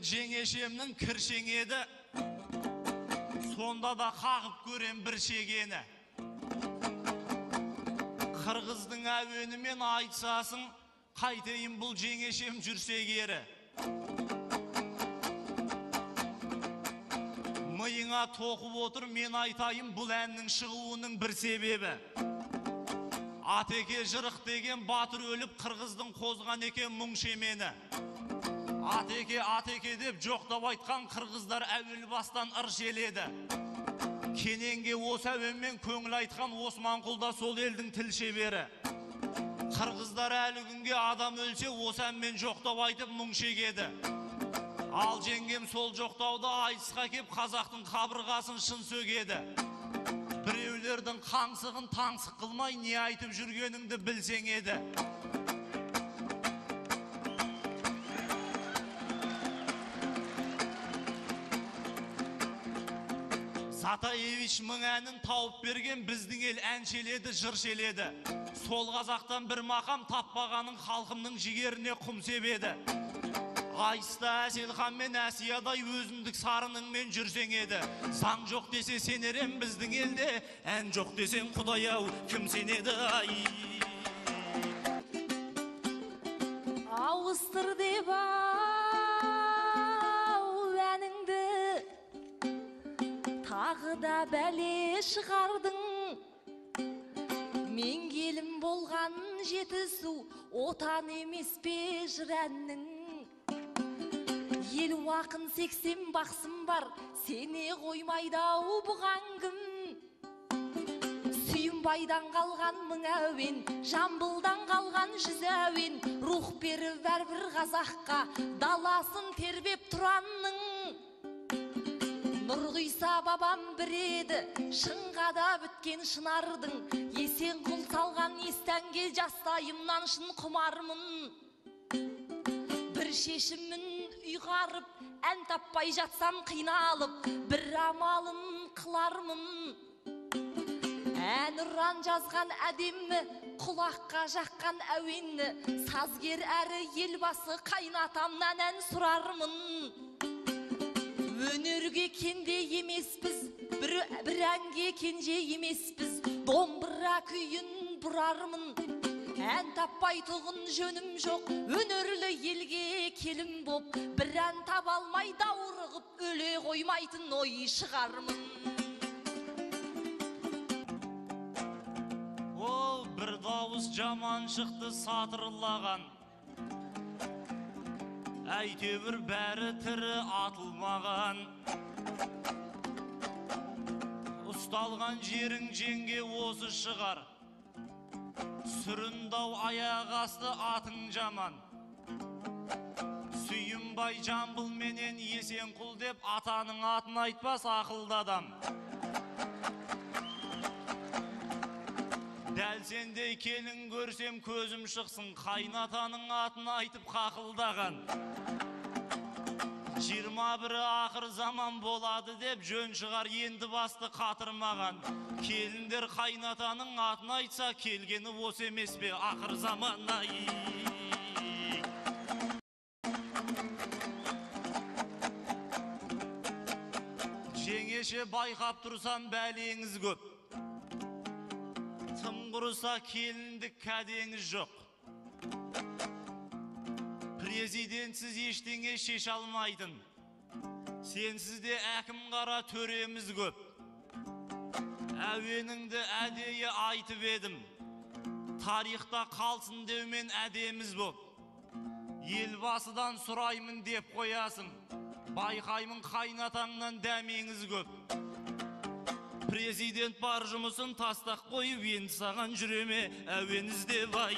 Жеңешемнің кіршең еді, сонда да қағып көрем бір шегені. Қырғыздың әуенімен айтсасың, қайтейін бұл жеңешем жүрсе кері. Миыңа тоқып отыр, мен айтайын бұл әннің шығуының бір себебі. Атеке жырық деген батыр өліп, қырғыздың қозған екен мұң шемені. Атеке, атеке деп жоқтап айтқан қырғыздар әуел бастан ырш еледі. Кененге осы әуенмен көңіл айтқан Османқұл да сол елдің тіл шебері. Қырғыздар әлі күнге адам өлсе осы әнмен жоқтап айтып мұң шегеді. Ал жеңгем сол жоқтауды айтысқа кеп қазақтың қабырғасын шын сөгеді. Біреулердің қаңсығын таңсық қылмай не айтып жүргеніңді білсең еді. Затаевич мың әнін тауып берген біздің ел әншеледі, жыршеледі. Сол қазақтан бір мақам таппағанын халқымның жігеріне құм себеді. Айста Әселхан мен Әсиядай өзіндік сарыныңмен жүрсең еді. Заң жоқ десе сенерем біздің елде, ән жоқ десең Құдай ау кім сенеді ай. Ауыстыр деп ау әніңді, тағы да бәле шығардың. Мен келін болған Жетісу, отан емес пе жыр әннің. Елу ақын 80 бақсым бар, сене қоймайды ау бұған кім. Сүйінбайдан қалған мың әуен, Жамбылдан қалған 100 әуен, рух беріп әрбір қазаққа, даласын тербеп тұранның. Нұрғиса бабам бір еді, шыңға да біткен шынардың, Есенқұл салған естәнге жастайымнан шын құмармын. Бір шешімін ұйғарып, ән таппай жатсам қиналып, бір амалын қылармын. Ән ұран жазған әдемі, құлаққа жаққан әуенні, сазгер әрі елбасы қайнатамнан ән сұрармын. Өнерге кенде емеспіз, бір әнге кенже емеспіз, домбыра күйін бұрармын. Ән таппайтұғын жөнім жоқ, өнерлі елге келін боп, бір ән таба алмай даурығып өле қоймайтын ой шығармын. Ол бір дауыс жаман шықты сатырлаған, әйтеуір бәрі тірі атылмаған. Ұсталған жерің жеңге осы шығар, сүріндау аяқ асты атың жаман. Сүйінбай Жамбыл менен Есенқұл деп атаның атын айтпас ақылды адам. Дәл сендей келін көрсем көзім шықсын, қайнатаның атын айтып қақылдаған. 21-і ақыр заман болады деп жөн шығар енді басты қатырмаған. Келіндер қайнатаның атын айтса, келгені осы емес пе ақыр заман ай. Жеңеше байқап тұрсам бәлеңіз көп, тым құрыса келіндік кәдеңіз жоқ. Президентсіз ештеңе шеше алмайтын, сенсіз де әкім қара төреміз көп. Әуеніңді әдейі айтып едім, тарихта қалсын деумен әдеміз боп. Елбасыдан сұраймын деп қоясың, байқаймын қайнатаңнан дәмеңіз көп. Президент бар жұмысын тастақ қойып, енді саған жүреме әуен іздеп ай.